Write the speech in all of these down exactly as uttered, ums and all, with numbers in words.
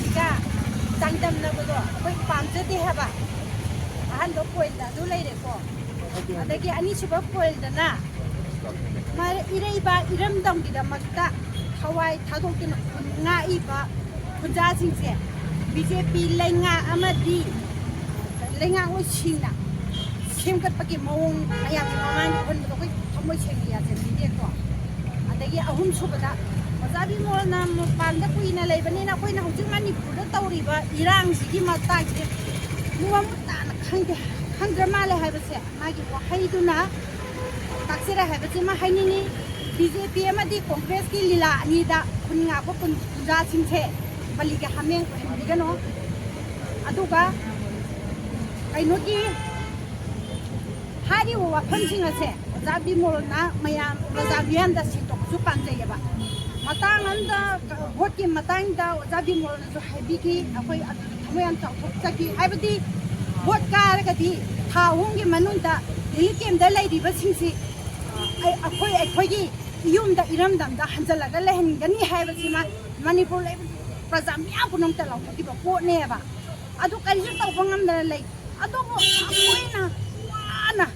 ꯁꯤꯒ ꯆꯥꯡꯗꯝꯅꯕꯗꯣ ꯑꯩꯈꯣꯏ ꯄꯥꯝꯖꯗꯦ ꯍꯥꯏꯕ꯫ ꯑꯍꯥꯟꯕ ꯄꯣꯏꯟꯗ ꯑꯗꯨ ꯂꯩꯔꯦꯀꯣ꯫ ꯑꯗꯒꯤ ꯑꯅꯤꯁꯨꯕ ꯄꯣꯏꯟꯗꯅ ꯃꯥ-, ꯏꯔꯩꯕꯥꯛ ꯏꯔꯝꯗꯝꯒꯤꯗꯃꯛꯇ ꯊꯋꯥꯏ ꯊꯥꯗꯣꯛꯇꯨꯅ ꯈꯨꯟ ꯉꯥꯛꯏꯕ ꯈꯨꯟꯖꯥꯁꯤꯡꯁꯦ ꯕꯤ ꯖꯦ ꯄꯤ ꯂꯩꯉꯥꯛ ꯑꯃꯗꯤ ꯂꯩꯉꯥꯛꯂꯣꯏꯁꯤꯡꯅ ꯁꯦꯝꯒꯠꯄꯒꯤ ꯃꯑꯣꯡ ꯃꯌꯥꯝꯒꯤ ꯃꯃꯥꯡꯗ ꯎꯍꯟꯕꯗꯣ ꯑꯩꯈꯣꯏ ꯊꯃꯣꯏ ꯁꯦꯡꯅ ꯌꯥꯖꯅꯤꯡꯗꯦꯀꯣ꯫ ꯑꯗꯒꯤ ꯑꯍꯨꯝꯁꯨꯕꯗ, ꯑꯣꯖꯥ ꯕꯤꯃꯣꯜꯅ ꯃꯄꯥꯟꯗ ꯀꯨꯏꯅ ꯂꯩꯕꯅꯤꯅ ꯑꯩꯈꯣꯏꯅ ꯍꯧꯖꯤꯛ ꯃꯅꯤꯄꯨꯔꯗ ꯇꯧꯔꯤꯕ ꯏꯔꯥꯡꯁꯤꯒꯤ ꯃꯇꯥꯡꯁꯦ ꯃꯃꯨꯠ ꯇꯥꯅ ꯈꯪꯗꯦ, ꯈꯪꯗ꯭ꯔ ꯃꯥꯜꯂꯦ ꯍꯥꯏꯕꯁꯦ ꯃꯥꯒꯤ ꯋꯥꯍꯩꯗꯨꯅ ꯇꯥꯛꯆꯔꯦ ꯍꯥꯏꯕꯁꯤꯃ ꯍꯥꯏꯅꯤꯡꯉꯤ꯫ ꯕꯤ ꯖꯦ ꯄꯤ ꯑꯃꯗꯤ ꯀꯣꯡꯒ꯭ꯔꯦꯁꯀꯤ ꯂꯤꯂꯥ ꯑꯅꯤꯗ ꯈꯨꯟ ꯉꯥꯛꯄ ꯈꯨꯟ ꯈꯨꯟꯖꯥꯁꯤꯡꯁꯦ ꯕꯂꯤꯒꯤ ꯍꯥꯃꯦꯡ ꯑꯣꯏꯍꯟꯕꯤꯒꯅꯨ꯫ ꯑꯗꯨꯒ ꯀꯩꯅꯣꯒꯤ ꯍꯥꯏꯔꯤꯕ ꯋꯥꯐꯝꯁꯤꯡ ꯑꯁꯦ ꯑꯣꯖꯥ ꯕꯤꯃꯣꯜꯅ ꯃꯌꯥꯝ ꯄ꯭ꯔꯖꯥ ꯃꯤꯌꯥꯝꯗ ꯁꯦꯡꯗꯣꯛꯄꯁꯨ ꯄꯥꯝꯖꯩꯌꯦꯕ꯫ ꯃꯇꯥꯡ ꯑꯃꯗ ꯚꯣꯠꯀꯤ ꯃꯇꯥꯡꯗ ꯑꯣꯖꯥ ꯕꯤꯃꯣꯜꯅꯁꯨ ꯍꯥꯏꯕꯤꯈꯤ, ꯑꯩꯈꯣꯏ ꯑꯗꯨꯗ ꯊꯃꯣꯏ ꯌꯥꯝ ꯆꯥꯎꯊꯣꯛꯆꯈꯤ꯫ ꯍꯥꯏꯕꯗꯤ ꯚꯣꯠ ꯀꯥꯔꯒꯗꯤ ꯊꯥ ꯑꯍꯨꯝꯒꯤ ꯃꯅꯨꯡꯗ ꯔꯤꯂꯤꯐ ꯀꯦꯝꯗ ꯂꯩꯔꯤꯕꯁꯤꯡꯁꯤ ꯑꯩ-, ꯑꯩꯈꯣꯏ ꯑꯩꯈꯣꯏꯒꯤ ꯌꯨꯝꯗ ꯏꯔꯝꯗꯝꯗ ꯍꯟꯖꯤꯜꯂꯒ ꯂꯩꯍꯟꯒꯅꯤ ꯍꯥꯏꯕꯁꯤꯃ ꯃꯅꯤꯄꯨꯔ ꯂꯩꯕ ꯄ꯭ꯔꯖꯥ ꯃꯤꯌꯥꯝ ꯄꯨꯝꯅꯃꯛꯇ ꯂꯥꯎꯊꯣꯛꯈꯤꯕ ꯄꯣꯠꯅꯦꯕ꯫ ꯑꯗꯨ ꯀꯔꯤꯁꯨ ꯇꯧꯕ ꯉꯝꯗꯅ ꯂꯩ꯫ ꯑꯗꯨꯕꯨ ꯑꯩꯈꯣꯏꯅ ꯋꯥꯅ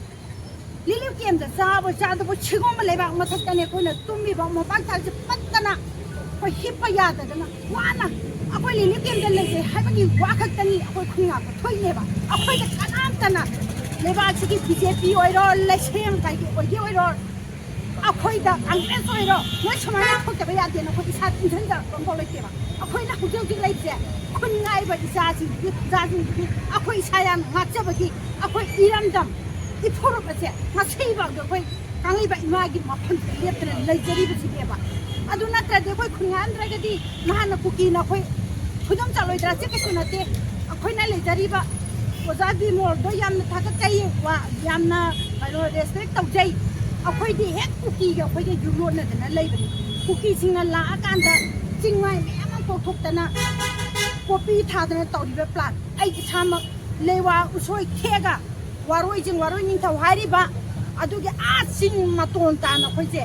ꯔꯤꯂꯤꯐ ꯀꯦꯝꯗ ꯆꯥꯕ ꯆꯥꯗꯕ ꯁꯤꯒꯨꯝꯕ ꯂꯩꯕꯥꯛ ꯃꯊꯛꯇꯅꯦ ꯑꯩꯈꯣꯏꯅ ꯇꯨꯝꯃꯤꯕ ꯃꯣꯝꯄꯥꯛ ꯊꯥꯛꯁꯦ ꯄꯠꯇꯅ ꯑꯩꯈꯣꯏ ꯍꯤꯞꯄ ꯌꯥꯗꯗꯅ ꯋꯥꯅ ꯑꯩꯈꯣꯏ ꯔꯤꯂꯤꯐ ꯀꯦꯝꯗ ꯂꯩꯖꯩ ꯍꯥꯏꯕꯒꯤ ꯋꯥ ꯈꯛꯇꯅꯤ ꯑꯩꯈꯣꯏ ꯈꯨꯟ ꯉꯥꯛꯄ ꯊꯣꯛꯏꯅꯦꯕ꯫ ꯑꯩꯈꯣꯏꯗ ꯀꯅꯥꯝꯇꯅ ꯂꯩꯕꯥꯛꯁꯤꯒꯤ ꯕꯤ ꯖꯦ ꯄꯤ ꯑꯣꯏꯔꯣ, ꯂꯩꯁꯦꯝ ꯀꯥꯏꯒꯤ ꯑꯣꯏꯒꯦ ꯑꯣꯏꯔꯣ, ꯑꯩꯈꯣꯏꯗ ꯀꯪꯒ꯭ꯔꯦꯁ ꯑꯣꯏꯔꯣ, ꯅꯣꯏ ꯁꯨꯃꯥꯏꯅ ꯊꯣꯛꯇꯕ ꯌꯥꯗꯦꯅ ꯑꯩꯈꯣꯏ ꯏꯁꯥ ꯏꯟꯁꯤꯟꯖꯔꯛꯄ ꯑꯃꯐꯥꯎ ꯂꯩꯇꯦꯕ꯫ ꯑꯩꯈꯣꯏꯅ ꯍꯧꯖꯤꯛ ꯍꯧꯖꯤꯛ ꯂꯩꯔꯤꯁꯦ ꯈꯨꯟ ꯉꯥꯛꯏꯕ ꯏꯆꯥꯁꯤꯡꯗꯨꯒꯤ, ꯏꯆꯥꯁꯤꯡꯗꯨꯒꯤ ꯑꯩꯈꯣꯏ ꯏꯁꯥ ꯌꯥꯝ ꯉꯥꯛꯆꯕꯒꯤ ꯑꯩꯈꯣꯏ ꯏꯔꯝꯗꯝ ꯏꯐꯨꯔꯨꯞ ꯑꯁꯦ ꯉꯁꯤꯐꯥꯎꯗ ꯑꯩꯈꯣꯏ ꯀꯪꯂꯩꯕ ꯏꯃꯥꯒꯤ ꯃꯐꯝꯗ ꯂꯦꯞꯇꯅ ꯂꯩꯖꯔꯤꯕꯁꯤꯅꯦꯕ꯫ ꯑꯗꯨ ꯅꯠꯇ꯭ꯔꯗꯤ ꯑꯩꯈꯣꯏ ꯈꯨꯟ ꯉꯥꯛꯑꯝꯗ꯭ꯔꯒꯗꯤ ꯅꯍꯥꯟꯅ ꯀꯨꯀꯤꯅ ꯑꯩꯈꯣꯏ ꯈꯨꯗꯨꯝ ꯆꯠꯂꯣꯏꯗ꯭ꯔꯥ? ꯁꯤ ꯀꯩꯁꯨ ꯅꯠꯇꯦ꯫ ꯑꯩꯈꯣꯏꯅ ꯂꯩꯖꯔꯤꯕ ꯑꯣꯖꯥ ꯕꯤꯃꯣꯜꯗꯣ ꯌꯥꯝꯅ ꯊꯥꯒꯠꯆꯩ, ꯋꯥ ꯌꯥꯝꯅ ꯀꯩꯅꯣ ꯔꯦꯁꯄꯦꯛ ꯇꯧꯖꯩ꯫ ꯑꯩꯈꯣꯏꯗꯤ ꯍꯦꯛ ꯀꯨꯀꯤꯒ ꯑꯩꯈꯣꯏꯒ ꯌꯨꯝꯂꯣꯟꯅꯗꯅ ꯂꯩꯕꯅꯤ꯫ ꯀꯨꯀꯤꯁꯤꯡꯅ ꯂꯥꯛꯑꯀꯥꯟꯗ ꯆꯤꯡꯃꯥꯏ ꯃꯌꯥꯝ ꯑꯃ ꯀꯣꯛꯊꯣꯛꯇꯅ ꯄꯣꯄꯤ ꯊꯥꯗꯅ ꯇꯧꯔꯤꯕ ꯄ꯭ꯂꯥꯟ, ꯑꯩ ꯏꯁꯥꯃꯛ ꯂꯩꯋꯥ ꯎꯁꯣꯏ ꯊꯦꯛꯑꯒ ꯋꯥꯔꯣꯏ ꯆꯤꯡ, ꯋꯥꯔꯣꯏ ꯅꯤꯡꯊꯧ ꯍꯥꯏꯔꯤꯕ ꯑꯗꯨꯒꯤ ꯑꯥ ꯆꯤꯡ ꯃꯇꯣꯟ ꯇꯥꯅ ꯑꯩꯈꯣꯏꯁꯦ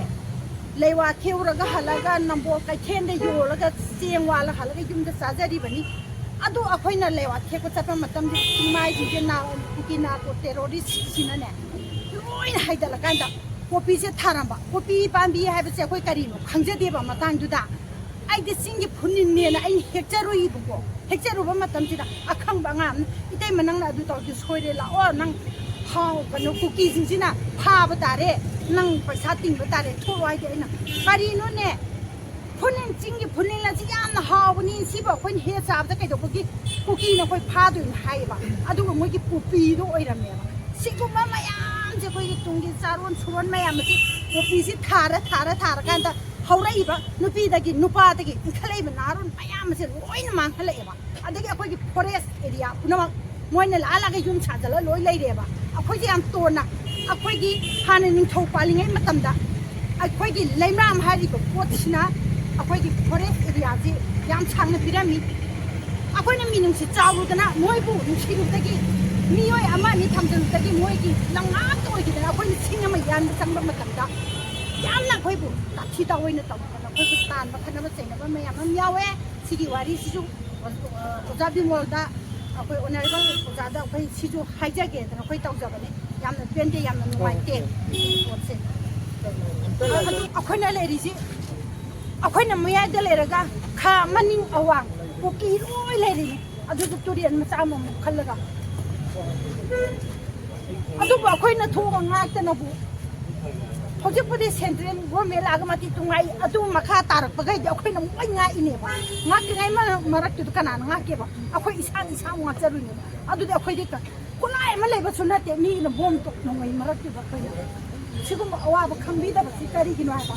ꯂꯩꯋꯥ ꯊꯦꯛꯎꯔꯒ ꯍꯜꯂꯒ ꯅꯝꯕꯣꯜ ꯀꯩꯊꯦꯜꯗ ꯌꯣꯜꯂꯒ ꯆꯦꯡ ꯋꯥꯜꯂ ꯍꯜꯂꯒ ꯌꯨꯝꯗ ꯆꯥꯖꯔꯤꯕꯅꯤ꯫ ꯑꯗꯣ ꯑꯩꯈꯣꯏꯅ ꯂꯩꯋꯥ ꯊꯦꯛꯄ ꯆꯠꯄ ꯃꯇꯝꯗ ꯆꯤꯡꯃꯥꯏꯁꯤꯡꯁꯦ ꯅꯥ-, ꯀꯨꯀꯤ ꯅꯥꯔꯀꯣ ꯇꯦꯔꯣꯔꯤꯁꯁꯤꯡꯁꯤꯅꯅꯦ ꯂꯣꯏꯅ ꯍꯥꯏꯗꯠꯂꯀꯥꯟꯗ ꯀꯣꯕꯤꯁꯦ ꯊꯥꯔꯝꯕ꯫ ꯀꯣꯕꯤ ꯄꯥꯝꯕꯤ ꯍꯥꯏꯕꯁꯦ ꯑꯩꯈꯣꯏ ꯀꯔꯤꯅꯣ ꯈꯪꯖꯗꯦꯕ ꯃꯇꯥꯡꯗꯨꯗ꯫ ꯑꯩꯗꯤ ꯆꯤꯡꯒꯤ ꯐꯨꯅꯤꯟꯅꯦꯅ ꯑꯩꯅ ꯍꯦꯛꯆꯔꯨꯏꯕꯀꯣ꯫ ꯍꯦꯛꯆꯔꯨꯕ ꯃꯇꯝꯁꯤꯗ ꯑꯈꯪꯕ ꯑꯉꯥꯡ ꯑꯃꯅ, "ꯏꯇꯩꯃ, ꯅꯪꯅ ꯑꯗꯨ ꯇꯧꯔꯗꯤ ꯁꯣꯏꯔꯦ, ꯂꯥꯛꯑꯣ, ꯅꯪ ꯍꯥꯎ, ꯀꯩꯅꯣ, ꯀꯨꯀꯤꯁꯤꯡꯁꯤꯅ ꯐꯥꯕ ꯇꯥꯔꯦ, ꯅꯪ ꯄꯩꯁꯥ ꯇꯤꯡꯕ ꯇꯥꯔꯦ, ꯊꯣꯛꯂꯣ" ꯍꯥꯏꯗꯤ ꯑꯩꯅ, "ꯀꯔꯤꯅꯣꯅꯦ, ꯐꯨꯅꯤꯟ, ꯆꯤꯡꯒꯤ ꯐꯨꯅꯤꯟ ꯑꯁꯤ ꯌꯥꯝꯅ ꯍꯥꯎꯕꯅꯤ, ꯁꯤꯕꯨ ꯑꯩꯈꯣꯏꯅ ꯍꯦꯛ ꯆꯥꯕꯗ ꯀꯩꯗꯧꯕꯒꯤ ꯀꯨꯀꯤꯅ ꯑꯩꯈꯣꯏ ꯐꯥꯗꯣꯏꯅꯣ?" ꯍꯥꯏꯌꯦꯕ꯫ ꯑꯗꯨꯒ ꯃꯣꯏꯒꯤ ꯀꯣꯕꯤꯗꯣ ꯑꯣꯏꯔꯝꯃꯦꯕ꯫ ꯁꯤꯒꯨꯝꯕ ꯃꯌꯥꯝꯁꯦ, ꯑꯩꯈꯣꯏꯒꯤ ꯇꯨꯡꯒꯤ ꯆꯥꯔꯣꯟ ꯁꯨꯔꯣꯟ ꯃꯌꯥꯝ ꯑꯁꯤ ꯀꯣꯕꯤꯁꯤ ꯊꯥꯔ, ꯊꯥꯔ, ꯊꯥꯔꯀꯥꯟꯗ ꯍꯧꯔꯛꯏꯕ ꯅꯨꯄꯤꯗꯒꯤ ꯅꯨꯄꯥꯗꯒꯤ ꯏꯟꯈꯠꯂꯛꯏꯕ ꯅꯍꯥꯔꯣꯟ ꯃꯌꯥꯝ ꯑꯁꯦ ꯂꯣꯏꯅ ꯃꯥꯡꯍꯜꯂꯛꯑꯦꯕ꯫ ꯑꯗꯒꯤ ꯑꯩꯈꯣꯏꯒꯤ ꯐꯣꯔꯦꯁ ꯑꯦꯔꯤꯌꯥ ꯄꯨꯝꯅꯃꯛ ꯃꯣꯏꯅ ꯂꯥꯛꯑ ꯂꯥꯛꯑꯒ ꯌꯨꯝ ꯁꯥꯖꯜꯂ ꯂꯣꯏ ꯂꯩꯔꯦꯕ꯫ ꯑꯩꯈꯣꯏꯁꯦ ꯌꯥꯝ ꯇꯣꯟꯅ, ꯑꯩꯈꯣꯏꯒꯤ ꯍꯥꯟꯅ ꯅꯤꯡꯊꯧ ꯄꯥꯜꯂꯤꯉꯩ ꯃꯇꯝꯗ ꯑꯩꯈꯣꯏꯒꯤ ꯂꯩꯃꯔꯥꯝ ꯍꯥꯏꯔꯤꯕ ꯄꯣꯠꯁꯤꯅ ꯑꯩꯈꯣꯏꯒꯤ ꯐꯣꯔꯦꯁ ꯑꯦꯔꯤꯌꯥꯁꯤ ꯌꯥꯝ ꯁꯥꯡꯅ ꯄꯤꯔꯝꯃꯤ꯫ ꯑꯩꯈꯣꯏꯅ ꯃꯤꯅꯨꯡꯁꯤ ꯆꯥꯎꯔꯨꯗꯅ ꯃꯣꯏꯕꯨ ꯅꯨꯡꯁꯤꯔꯨꯕꯗꯒꯤ, ꯃꯤꯑꯣꯏ ꯑꯃ ꯑꯅꯤ ꯊꯝꯖꯤꯜꯂꯨꯕꯗꯒꯤ ꯃꯣꯏꯒꯤ ꯂꯝ ꯉꯥꯛꯇ ꯑꯣꯏꯈꯤꯗꯅ ꯑꯩꯈꯣꯏꯅ ꯁꯤꯡ ꯑꯃ ꯌꯥꯟꯕ ꯆꯪꯕ ꯃꯇꯝꯗ ꯌꯥꯝꯅ ꯑꯩꯈꯣꯏꯕꯨ ꯇꯥꯊꯤ ꯇꯥꯑꯣꯏꯅ ꯇꯧꯗꯅ ꯑꯩꯈꯣꯏꯕꯨ ꯇꯥꯟꯕ ꯈꯠꯅꯕ ꯆꯩꯅꯕ ꯃꯌꯥꯝ ꯑꯃ ꯌꯥꯎꯋꯦ꯫ ꯁꯤꯒꯤ ꯋꯥꯔꯤꯁꯤꯁꯨ ꯑꯣꯖꯥ ꯕꯤꯃꯣꯜꯗ, ꯑꯩꯈꯣꯏ ꯑꯣꯅꯔꯦꯕꯜ ꯑꯣꯖꯥꯗ ꯑꯩꯈꯣꯏ ꯁꯤꯁꯨ ꯍꯥꯏꯖꯒꯦꯗꯅ ꯑꯩꯈꯣꯏ ꯇꯧꯖꯕꯅꯦ꯫ ꯌꯥꯝꯅ ꯄꯦꯟꯗꯦ, ꯌꯥꯝꯅ ꯅꯨꯡꯉꯥꯏꯇꯦ ꯄꯣꯠꯁꯦ꯫ ꯑꯗꯨ ꯑꯩꯈꯣꯏꯅ ꯂꯩꯔꯤꯁꯤ, ꯑꯩꯈꯣꯏꯅ ꯃꯌꯥꯏꯗ ꯂꯩꯔꯒ ꯈꯥ ꯃꯅꯤꯡ ꯑꯋꯥꯡ ꯀꯨꯀꯤ ꯂꯣꯏ ꯂꯩꯔꯤꯅꯤ꯫ ꯑꯗꯨꯁꯨ ꯇꯨꯔꯦꯟ ꯃꯆꯥ ꯑꯃꯃꯨꯛ ꯈꯜꯂꯒ꯫ ꯑꯗꯨꯕꯨ ꯑꯩꯈꯣꯏꯅ ꯊꯣꯛꯑꯒ ꯉꯥꯛꯇꯅꯕꯨ, ꯍꯧꯖꯤꯛꯄꯨꯗꯤ ꯁꯦꯟꯇ꯭ꯔꯦꯜ ꯒꯣꯔꯃꯦꯟ ꯂꯥꯛꯑꯒ ꯃꯇꯤꯛ ꯇꯨꯡꯉꯥꯏ, ꯑꯗꯨ ꯃꯈꯥ ꯇꯥꯔꯛꯄꯈꯩꯗꯤ ꯑꯩꯈꯣꯏꯅ ꯑꯃꯨꯛ ꯂꯣꯏ ꯉꯥꯛꯏꯅꯦꯕ꯫ ꯉꯥꯛꯇ꯭ꯔꯤꯉꯩ ꯃꯔꯛ-, ꯃꯔꯛꯇꯨꯗ ꯀꯅꯥꯅ ꯉꯥꯛꯀꯦꯕ? ꯑꯩꯈꯣꯏ ꯏꯁꯥꯅ ꯏꯁꯥ ꯑꯃꯨꯛ ꯉꯥꯛꯆꯔꯨꯏꯅꯦꯕ꯫ ꯑꯗꯨꯗꯤ ꯑꯩꯈꯣꯏꯗꯤ ꯀ-, ꯈꯨꯠꯂꯥꯏ ꯑꯃ ꯂꯩꯕꯁꯨ ꯅꯠꯇꯦ, ꯃꯤꯅ ꯕꯣꯝ ꯇꯣꯛ ꯅꯣꯡꯃꯩ ꯃꯔꯛꯇꯨꯗ ꯑꯩꯈꯣꯏꯅ ꯁꯤꯒꯨꯝꯕ ꯑꯋꯥꯕ ꯈꯪꯕꯤꯗꯕꯁꯤ ꯀꯔꯤꯒꯤꯅꯣ ꯍꯥꯏꯕ?